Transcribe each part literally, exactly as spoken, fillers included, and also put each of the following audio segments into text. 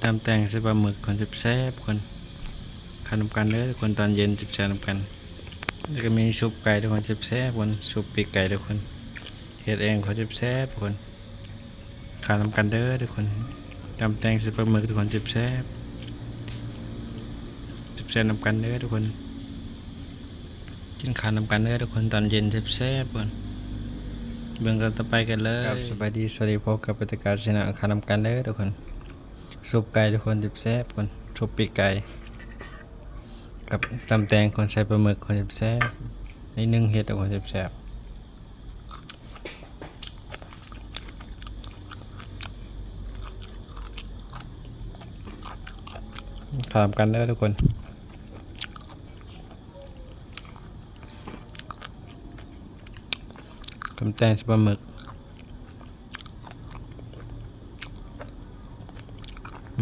ตำแตงใส่ปลาหมึกคนแซ่บๆคน ขานำกันเด้อทุกคน ตอนเย็นแซ่บๆนำกัน แล้วก็มีซุปไก่ทุกคน แซ่บๆคน ซุปปีกไก่ทุกคน เฮ็ดเองคนแซ่บๆทุกคน ขานำกันเด้อทุกคน ตำแตงใส่ปลาหมึกทุกคน แซ่บๆ แซ่บๆนำกันเด้อทุกคน กินขานำกันเด้อทุกคน ตอนเย็นแซ่บๆก่อน เบิ่งตอนต่อไปกันเลย ครับ สบายดี สวัสดี พบกับปฏิกาชนะ ขานำกันเด้อทุกคน ซุปไก่ทุกคน แซ่บๆก่อน ซุปปีกไก่ กับตำแตงคน ใส่ปลาหมึกคน แซ่บๆ นิดนึง เฮ็ดทุกคน แซ่บๆ ขานำกันเด้อทุกคน ตำแตงใส่ปลาหมึก อ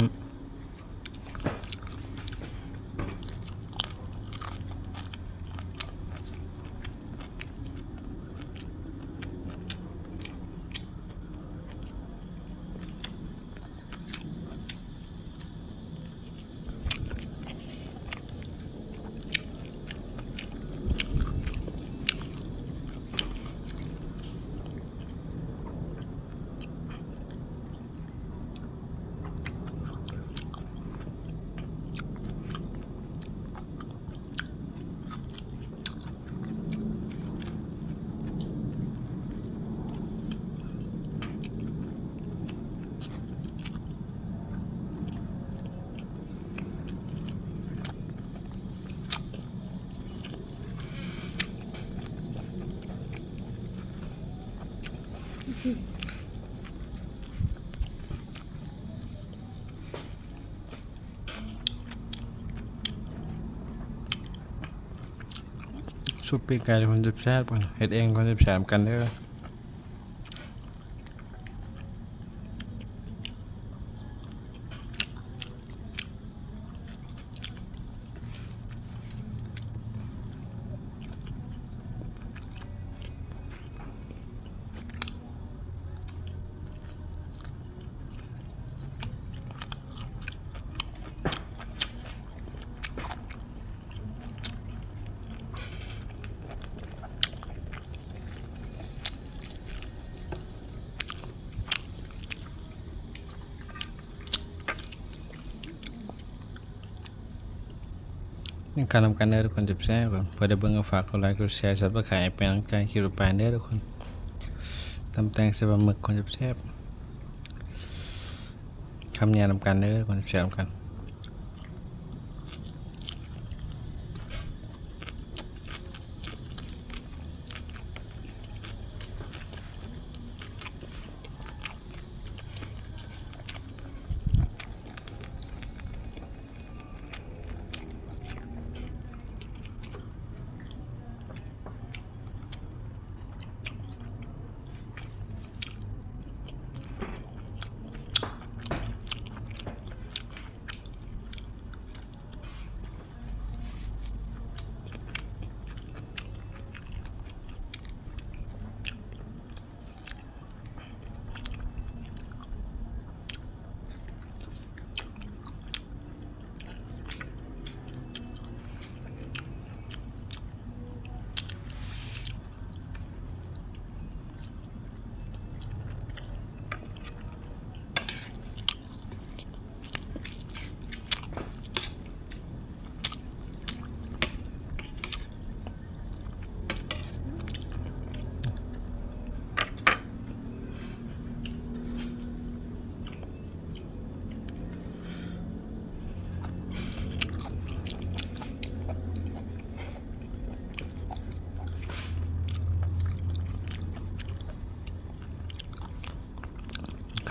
ืม ซุปปีกไก่คนแซ่บๆก่อน เฮ็ดเองคนแซ่บๆกันเด้อ ยังขานำกันเด้อทุกคน แซ่บๆก่อน เพื่อได้เบิ่งก็ฝากกดไลค์ กดแชร์ Subscribe เป็นกำลังใจคลิปต่อไปเด้อทุกคน ตำแตงใส่ปลาหมึกคนแซ่บๆ คำเนียนำกันเด้อทุกคน แซ่บๆนำกัน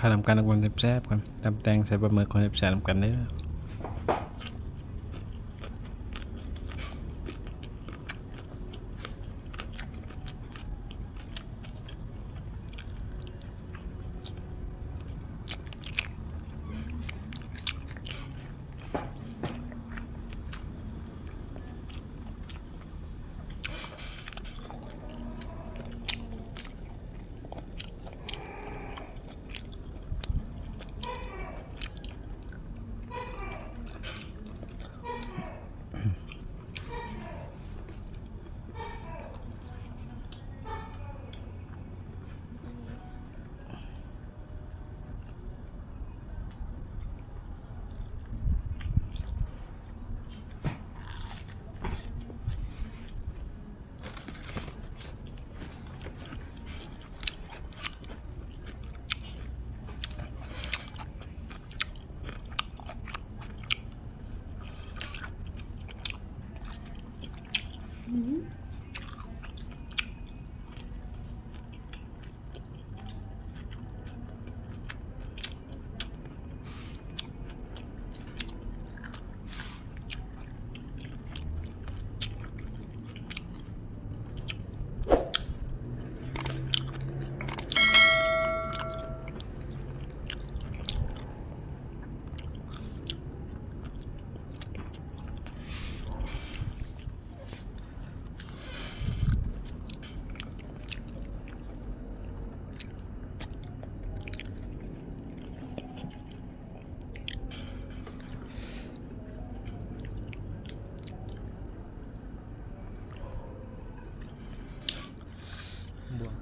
ขานำกันทุกคน แซ่บๆกัน ตำแตงใส่ปลาหมึกคนแซ่บๆนำกันเด้อ ข บวง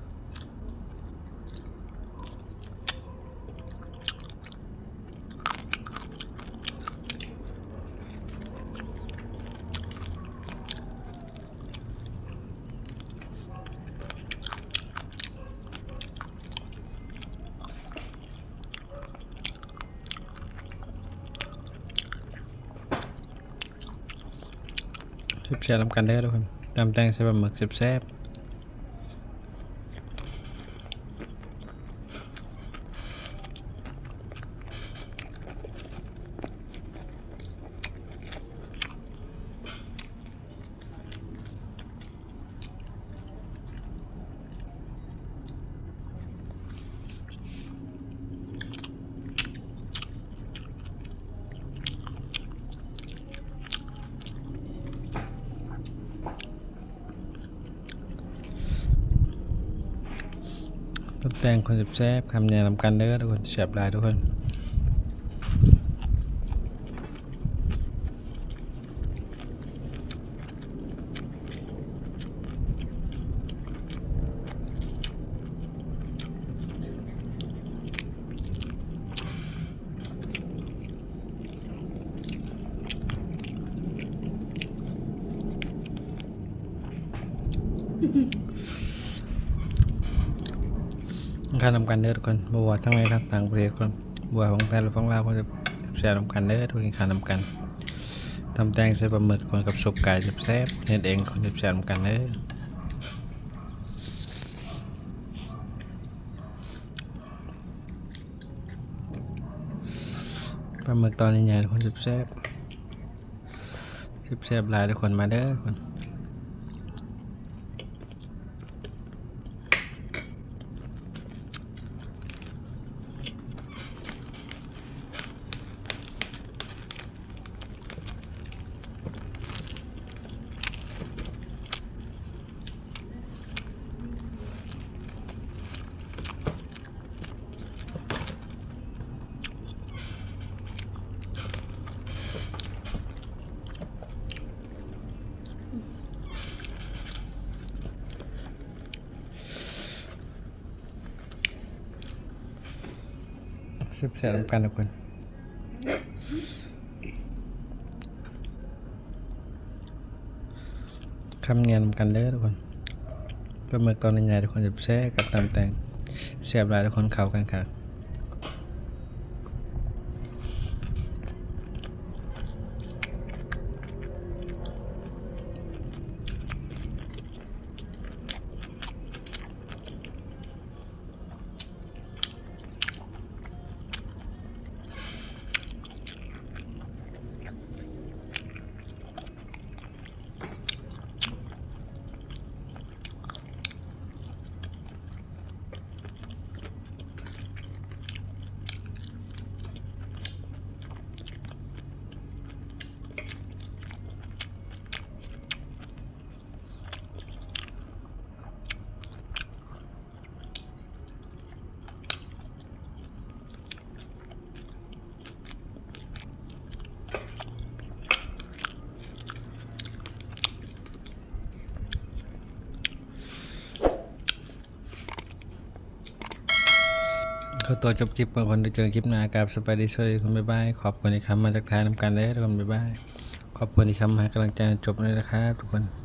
แซ่บๆนำกันเด้อทุกคน ตำแตงใส่ปลาหมึกแซ่บๆ ตำแตงคนแซ่บๆ คำใหญ่นำกันเด้อทุกคน แซ่บหลายทุกคน ข้าวนำกันเด้อทุกคน บ่ว่าทั้งในทั้งต่างประเทศคน บ่ว่าฝั่งไทยหรือฝั่งลาวคนจะแซ่บนำกันเด้อทุกคน ข้าวนำกัน ตำแตงใส่ปลาหมึกคนกับซุปไก่แซ่บๆ เฮ็ดเองคนแซ่บนำกันเด้อ ปลาหมึกตอนใหญ่ๆ ทุกคนแซ่บๆ แซ่บๆหลายทุกคนมาเด้อทุกคน แซ่บๆนำกันทุกคน คำเนียนกันเด้อทุกคน ปลาหมึกตอนใหญ่ๆ ทุกคนจะแซ่บกับตำแตง แซ่บหลายทุกคนเข้ากันค่ะ ขอตัวจบคลิปก่อนทุกคน เจอคลิปหน้าครับ สบายดี สวัสดีทุกคน บ๊ายบาย ขอบคุณที่เข้ามาทักทายนำกันเด้อทุกคน บ๊ายบาย ขอบคุณที่เข้ามาให้กำลังใจจนจบเลยนะครับทุกคน